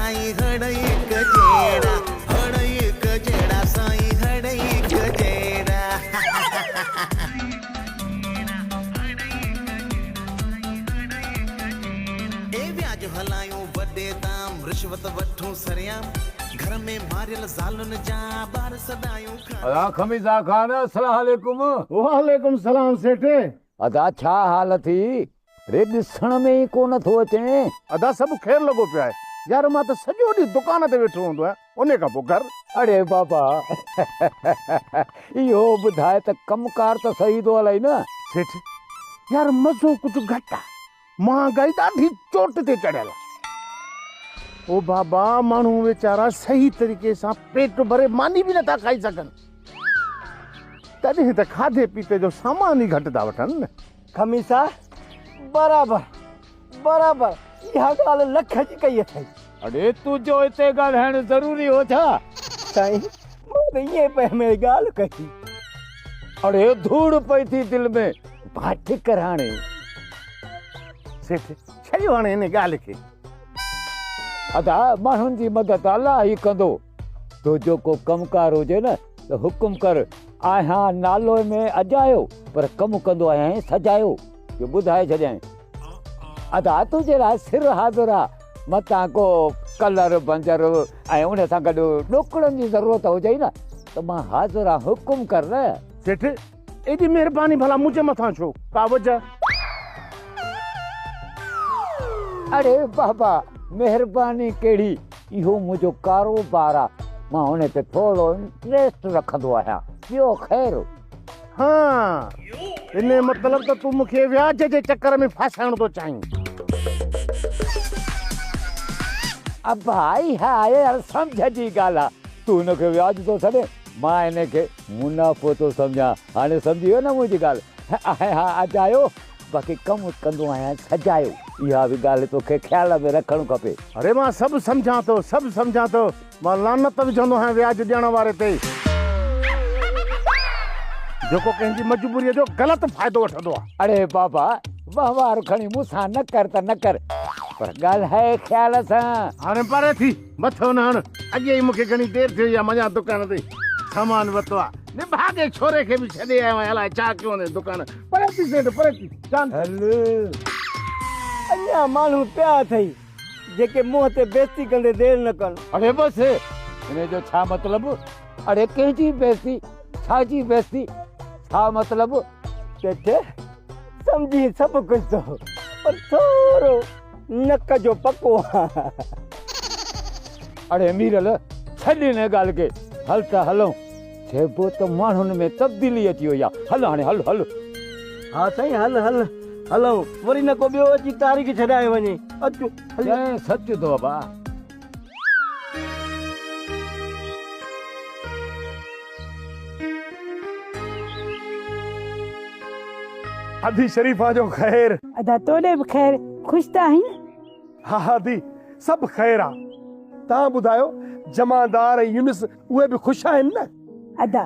سائين هڙ هڪ جهڙا، هڙ هڪ جهڙا سائين هڙ هڪ جهڙا. اي وياج هلايون وڏي دام، رشوت وٺون سرعام، گهر ۾ ماريل زالن جا ٻار سڏايون خانم. ادا خميسا خان السلام عليڪم. وعليڪم السلام سيٺ. ادا ڇا حال ٿي؟ ري ڏسڻ ۾ ئي ڪو نه ٿو اچين. ادا سڀ خير لڳو پيو آهي. يار مان ته سڄو ڏينهن دڪان تي ويٺو هوندو آهيان انهي کان پوء گهر. اڙي بابا اهو ٻڌاء ته ڪم ڪار ته صحيح ٿو هلئي نه؟ سيٺ يار مزو ڪجهه گهٽ آ. مهانگائي ڏاڍي چوٽ تي چڙهيل آ. او بابا ماڻهو ويچارا صحيح طريقي سان پيٽ ڀري ماني به نٿا کائي سگهن. تڏهن ته کاڌي پيتي جو سامان ئي گهٽ ٿا وٺن. خميسا، برابر، برابر، اها ڳالهه لک جي ڪئي اٿئي. اڙي تنهنجو هتي ڳالهائڻ ضروري هو ڇا؟ سائين، مان ته ائين پئي ۾ ڳالهه ڪئي. اڙي ڌوڙ پئي ٿي دل ۾، ڀاٺ ڪر هاڻي. سيٺ، ڇڏيو هاڻي ان ڳالهه کي. ادا، ماڻهن جي مدد الله ئي ڪندو. تنهنجو ڪو ڪم ڪار هجي نه ته حڪم ڪر. آهيان نالو ۾ اجايو پر ڪم ڪندو آهيان سجايو. اهو ٻڌائي ڇڏيائين. ادا تنهنجي لاء سر حاضر آ. متان ڪو ڪلر بنجر ۽ ان سان گڏ ڏوڪڙن جي ضرورت هجئي نه ته مان حاضر آ حڪم ڪر نه. سيٺ ايڏي مهرباني ڀلا منهنجي مٿان ڇو؟ ڪا وجه؟ اڙي بابا مهرباني ڪهڙي اهو منهنجو ڪاروبار آ، مان ان تي ٿورو انٽريسٽ رکندو آهيان، ٻيو خير. ها، ان مطلب ته تون مون کي وياج جي چڪر ۾ ڦاسائڻ ٿو چاهين. ابا اها يار سمجهه جي ڳالهه آ، تون هن کي وياج ٿو سڏين، مان هن کي منافعو ٿو سمجهان، هاڻي سمجهي ويو نه منهنجي ڳالهه. ها اجايو باقي ڪم ڪندو آهيان سجايو، اها به ڳالهه توکي خيال ۾ رکڻ کپي. اڙي مان سڀ سمجهان ٿو، سڀ سمجهان ٿو، مان لعنت وجهندو آهيان وياج ڏيڻ واري تي، جيڪو ڪنهن جي مجبوريء جو غلط فائدو وٺندو آهي. اڙي بابا وهنوار کڻي مون سان نه ڪر ته نه ڪر، پر ڳالهاء خيال سان. هاڻي پري ٿي، مٿو نه هڻ، اڳي ئي مون کي گهڻي دير ٿي وئي آهي، مڃان دڪان تي سامان ورتو آهي. نڀاڳي ڇوري کي به ڇڏي آيو آهيان، الائي ڇا ڪيو هوندين دڪان. پري ٿي سيٺ، پري ٿي. جان. هل. اڃا ماڻهو پيا اٿئي، جيڪي منهن تي بيعزتي ڪندي دير نه ڪن. اڙي بس، انهيء جو ڇا مطلب؟ اڙي ڪنهن جي بيعزتي؟ ڇا جي بيعزتي؟ ڇا مطلب؟ سيٺ، سمجهين سڀ ڪجهه ٿو، پر ٿورو نڪ جو پڪو آن. اڙي ميرل، ڇڏ انهيء ڳالهه کي، هل ته هلون. چئبو ته ماڻهن ۾ تبديلي اچي وئي آ. هل هاڻي هل هل. ها سائين هل هل هلون وري نه ڪو ٻيو اچي تاريخ ڇڏائي وڃي. اچ هلي. چئين سچ ٿو ابا. ادي شريفا جو خير. ادا توڏي به خير خوش ته آهين نه. ها ها ادي سڀ خير آ. توهان ٻڌايو جمعدار ۽ يونس اهي به خوش آهن نه؟ ادا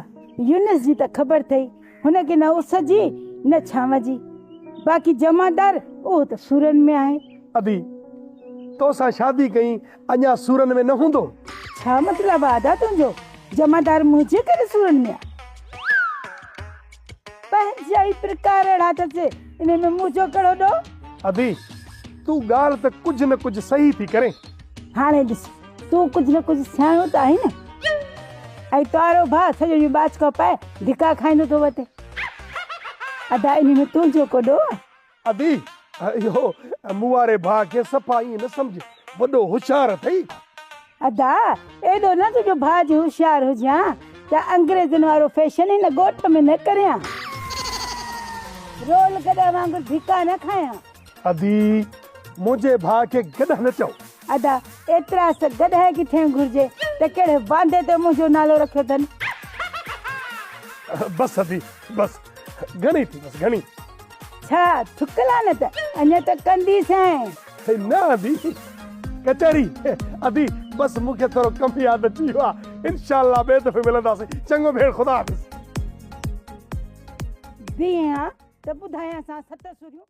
يونس جي ته خبر ٿئي هن کي نه اس جي نه ڇانو جي باقي جمعدار اهو ته سورن ۾ آهي. ادي توسان شادي ڪئي اڃا سورن ۾ نه هوندو؟ ڇا مطلب آ ادا تنهنجو جمعدار منهنجي ڪري سورن ۾ آ؟ پنهنجا ئي پرڪار اهڙا اٿس انهي ۾ منهنجو ڪهڙو ڏوهه؟ ادي تون ڳالهه ته ڪجهه نه ڪجهه صحيح ٿي ڪرين. هاڻي ڏس تون ڪجهه نه ڪجهه سياڻو ته آهين نه. ۽ تارو ڀاء سڄو ڏينهن ٻاچڪا پائي ڌڪا کائيندو ٿو وتي. ادا انهي ۾ تنهنجو ڪو ڏوهه آ؟ ادي اهو مون واري ڀاء کي صفا ائين نه سمجهه، وڏو هوشيار اٿئي. ادا ايڏو نه تنهنجو ڀاء جي هوشيار هجان ته انگريزن وارو فيشن هن ڳوٺ ۾ نه ڪريان. رول گڏهه وانگر ڌڪا نه کايان. ادي منهنجي ڀاء کي گڏهه نه چئو. ادا ايترا س گڏهه ڪي ٿيڻ گهرجي ته ڪهڙي واندي تي منهنجو نالو رکيو اٿن. بس ادي بس گهڻي ٿي بس گهڻي. ڇا ٿڪ لعنت اڃا ته ڪنديسانء. نه ادي ڪچهري ادي بس مون کي ٿورو ڪم ياد اچي ويو آ انشاء الله ٻئي دفعي ملنداسين چڱو ڀيڻ خدا حافظ. بيهين ها ته ٻڌايانسان ست سريون.